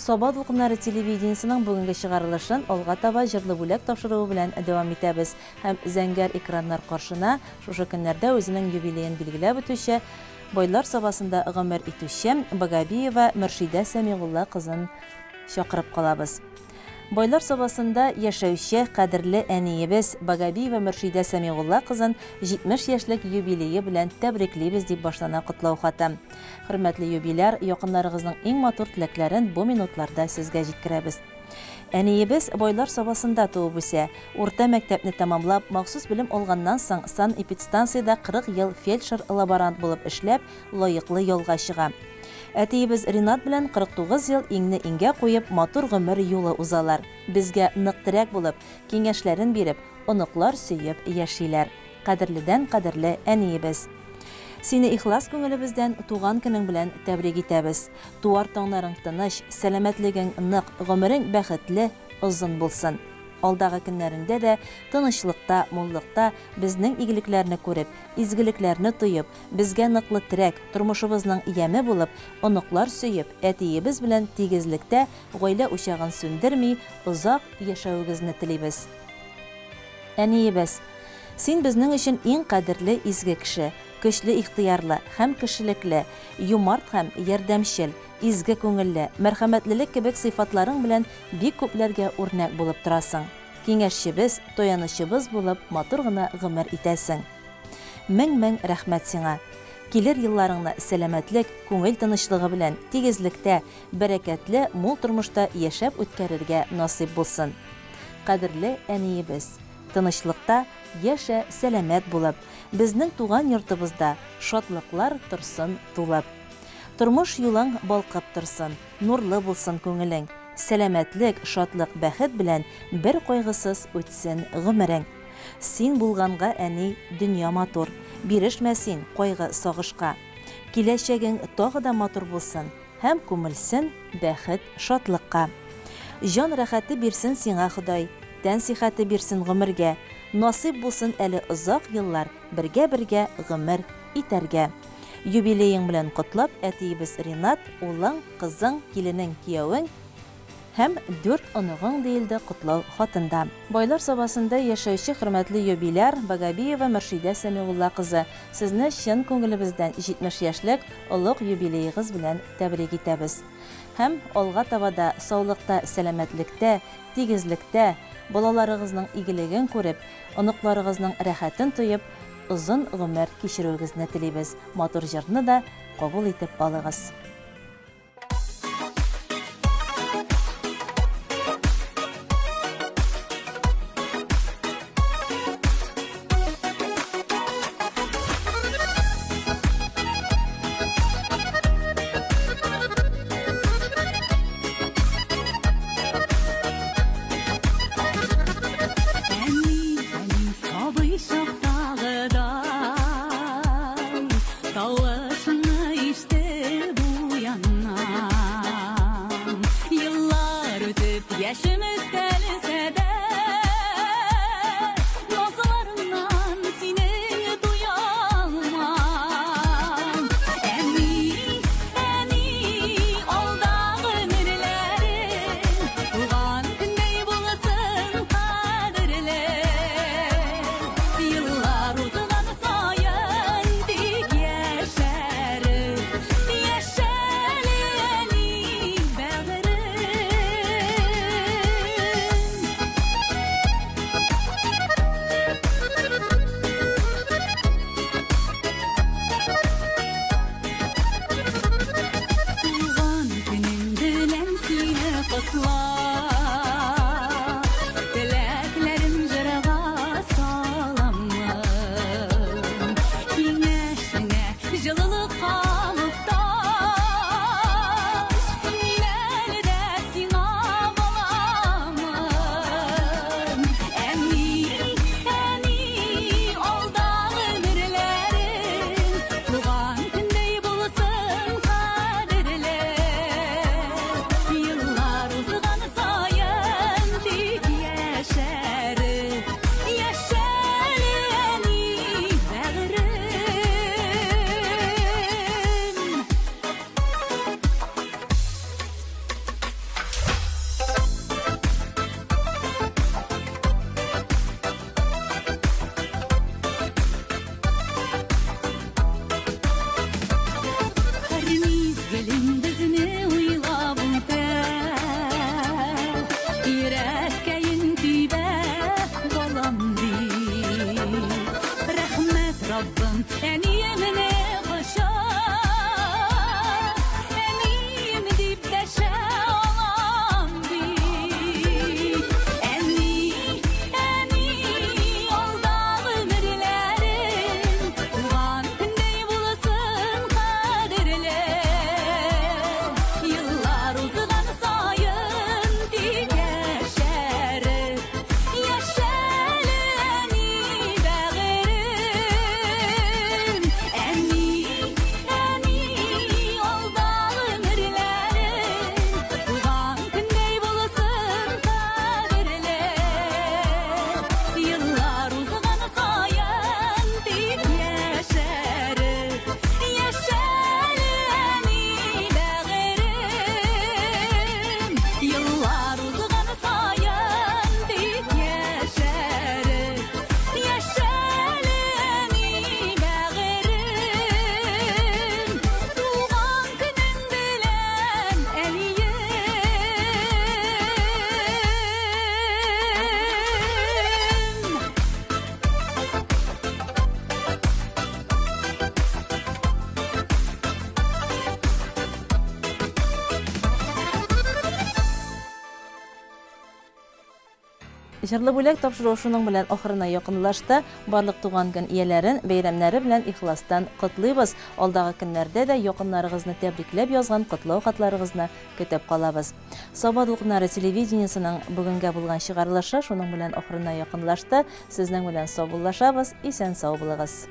Саба дулкыннары телевидениесенең бүгенге чыгарылышын алга таба Җырлы бүләк тапшыруы белән дәвам итәбез һәм зәңгәр экраннар каршына шушы көннәрдә үзенең юбилеен билгеләп үтүче Байлар Сабасында гомер итүче Багабиева Мөршидә Сәмигулла кызын чакырып калабыз. Байлар Сабасында яшәүче кадерле әниебез Багабиева Мөршидә Сәмигулла кызын 70 яшьлек юбилее белән тәбриклибез, дип башлана котлау хаты. Хөрмәтле юбиляр, якыннарыгызның иң матур теләкләрен бу минутларда сезгә җиткерәбез. Әниебез Байлар Сабасында туып үсә. Урта мәктәпне тәмамлап, махсус белем алганнан соң санэпидстанциядә 40 ел фельдшер-лаборант булып эшләп, лаеклы ялга чыга. Әтиебез Ринат белән 49 ел иңне иңгә куеп, матур гомер юлы узалар. Безгә нык терәк булып, киңәшләрен биреп, оныклар сөеп яшиләр. Кадерледән кадерле әниебез. Сине ихлас күңелебездән туган көнең белән тәбрик итәбез. Туар таңнарың тыныч, сәламәтлегең нык, гомерең бәхетле, озын булсын. Алдагы көннәреңдә дә тынычлыкта, муллыкта безнең игелекләрне күреп, изгелекләрне тоеп, безгә ныклы терәк, тормышыбызның яме булып, оныклар сөеп, әтиебез белән тигезлектә гаилә учагын сүндерми, озак яшәвегезне телибез. Әниебез! Син безнең өчен иң кадерле изге кеше, көчле ихтыярлы һәм кешелекле, юмарт һәм ярдәмчел, изге күңелле, мәрхәмәтлелек кебек сыйфатларың белән бик күпләргә үрнәк булып торасың. Киңәшчебез, таянычыбыз булып матур гына гомер итәсең. Мең-мең рәхмәт сиңа! Килер елларыңны сәламәтлек, күңел тынычлыгы белән, тигезлектә, бәрәкәтле, мул тормышта яшәп үткәрергә насыйп булсын. Кадерле әниебез! Тынычлыкта яшә сәламәт булып, Безнең туган йортыбызда Шатлыклар торсын тулып. Тормыш юлың балкып торсын, Нурлы булсын күңелең. Сәламәтлек, шатлык, бәхет белән Бер кайгысыз үтсен гомерең. Син булганга, әни, дөнья матур, Бирешмә син кайгы, сагышка. Киләчәгең тагы да матур булсын, Һәм күмелсен бәхет, шатлыкка. Җан рәхәте бирсен сиңа Ходай, Тән сихәте бирсен гомергә. Насыйп булсын әле озак еллар Бергә-бергә гомер итәргә. Юбилеең белән котлап, әтиебез Ринат, улың, кызың, киленең, киявең, Һәм дүрт оныгың, диелде котлау хатында. Байлар Сабасында яшәүче хөрмәтле юбиляр Багабиева Мөршидә Сәмигулла кызы, сезне чын күңелебездән 70 яшьлек олуг юбилеегыз белән тәбрик итәбез. Һәм алга таба да саулыкта, сәламәтлектә, тигезлектә, балаларыгызның игелеген күреп, оныкларыгызның рәхәтен тоеп, озын гомер кичерүегезне телибез. Матур җырны да кабул итеп алыгыз. Яшем өстәлсә дә, Назларыңнан синең туя алмам. Әни, әни, алда гомерләрең, Туган көндәй булсын кадерле. Еллар узган саен тик яшәреп, Яшәле, әни, бәгырем. Җырлы бүләк тапшыруы шуның белән ахырына якынлашты. Барлык туган көн ияләрен бәйрәмнәре белән ихластан котлыйбыз. Алдагы көннәрдә дә якыннарыгызны тәбрикләп язган котлау хатларыгызны көтеп калабыз. Саба дулкыннары телевидениесенең бүгенгә булган чыгарылышы шуның белән ахырына якынлашты. Сезнең белән саубуллашабыз, исән-сау булыгыз.